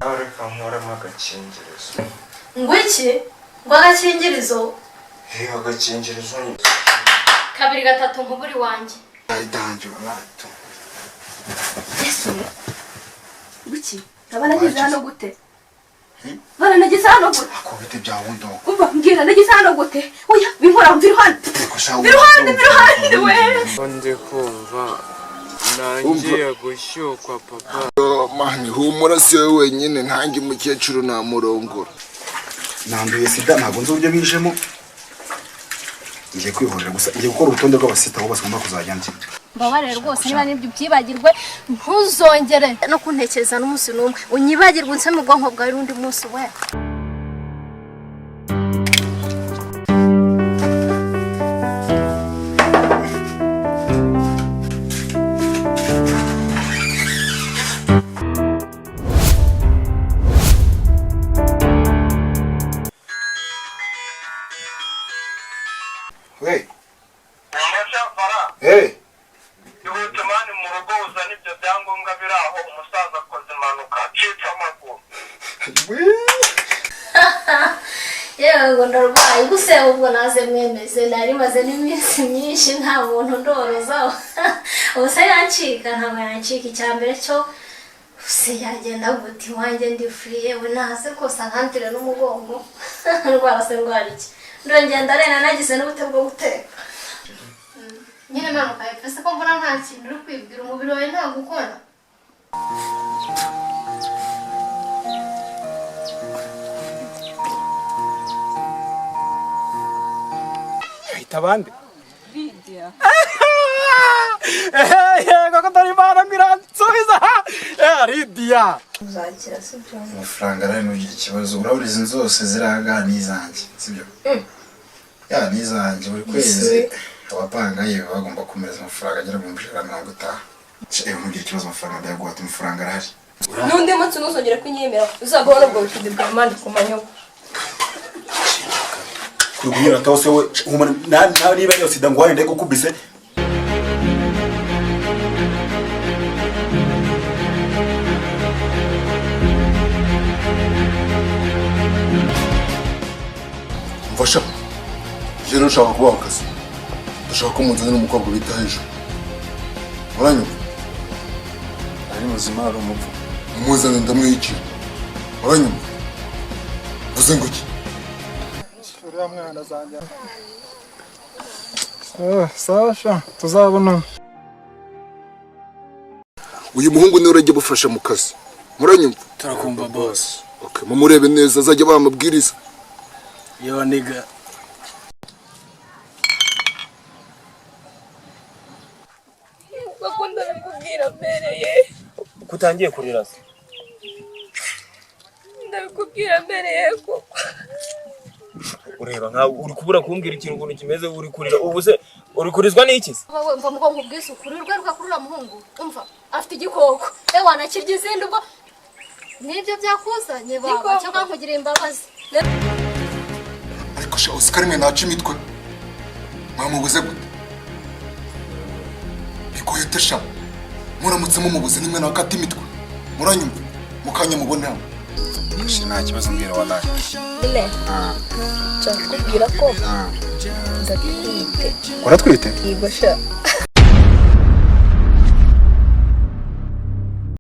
Reka nkuremo agakingirizo. Ngo iki? Ngo agakingirizo? Hehe, agakingirizo ni kabiri gatatu nkuburi wanjye. Danje bato. Yesu, guki ndabona nageze hano gute? Bana, nageze hano gute? Ako bite bya wundo? Umva, mbwira, nageze hano gute? Oya, binkora, mva iruhande, mva iruhande, mva iruhande we. Ndi kumva nangiye gushyukwa, papa. Man, humura, si wowe wenyine, ntange umukecuru namurongora. Nanduye sida, ntabwo nzi uburyo bijemo. Ngiye kwihorera gusa, ngiye gukora urutonde rw'abasita aho bose ngomba kuzajya njya. Mbabarire rwose, niba nibyo ubyibagirwe, ntuzongere no kuntekereza n'umunsi n'umwe, unyibagirwe, unse mu bwonko bwawe n'undi munsi we. Hey. Amashafara. Hey. Ihute man, mu rugo uzana ibyo byangombwa biri aho, umusaza akoze impanuka acitse amaguru. Yewe ngo ndarwaye gusa, ubwo naze mwemeze, nari maze n'iminsi myinshi nta muntu ndorozaho. Ubu se yancika? Ntabwo yancika. Icya mbere cyo se yagenda gute iwanjye ndi free? Yewe, naze rwose ankandire n'umugongo. Ndwara se ndwara iki? Ndongera ndarena, nagize n'ubute bwo guteka nyine. Manuka hepfo se, ko mbona nta kintu uri kwibwira, umubiri wawe ntabwo ukora. Ahita abandi. Yego ko dore Imana miransubiza. Lidiya. Uzakira, sibyo? Amafaranga arari, ntugire ikibazo. Urabura izi nzu zose ziri ahangaha ni izanjye, sibyo? Ya, ni izanjye. Buri kwezi abapangayi baba bagomba kumereza amafaranga agera mu 150,000. Ewe, ntugire ikibazo, amafaranga ndayaguha, amafaranga arahari. N'undi munsi ntuzongere kunyemera, uzagaho n'ubwo butindi bwa mani ku manywa. Kuri guhera se we, nawe niba iyo sida nguhaye ndayigukubise. Mfasha. Njye rero ushaka kubaha akazi. Ndashaka ko munzanira umukobwa bita hejuru. Uranyumva? Ari muzima, ari umupfu? Mumuzane ndamwiyicira. Uranyumva? Mvuze ngo iki? Uriya mwana azajya. Sawa sha, tuzabona. Uyu muhungu niwe urajya ubufasha mu kazi. Muranyumva? Turakumva, boss. Okay, mumurebe neza, azajya abaha amabwiriza. Yo nigga. Bakunda bikubwira mbereye. Kutangiye kurira se? Ndabikubwira mbereye koko. Ureba nkawe uri kubura kumbwira ikintu ukuntu kimeze, uri kurira. Ubu se uri kurizwa n'iki se? Wowe mva mu bwonko bw'isuku, urweruka kuri uriya muhungu, umva afite igikoko, ewe wanakirya izindi, ubwo nibyo byakuzanye baba. Igikoko. Cyangwa nkugiriye imbabazi. Ariko sha, Oscar, mwe naca imitwe. Mwamubuze gute? Bigoye ute sha? Muramutse mumubuze nimwe nakata imitwe. Muranyumva? Mukanya mubone hano. Shi, nta kibazo, mbwira wallahi. Nyine nshaka kukubwira ko ndatwite. Uratwite? Yego sha.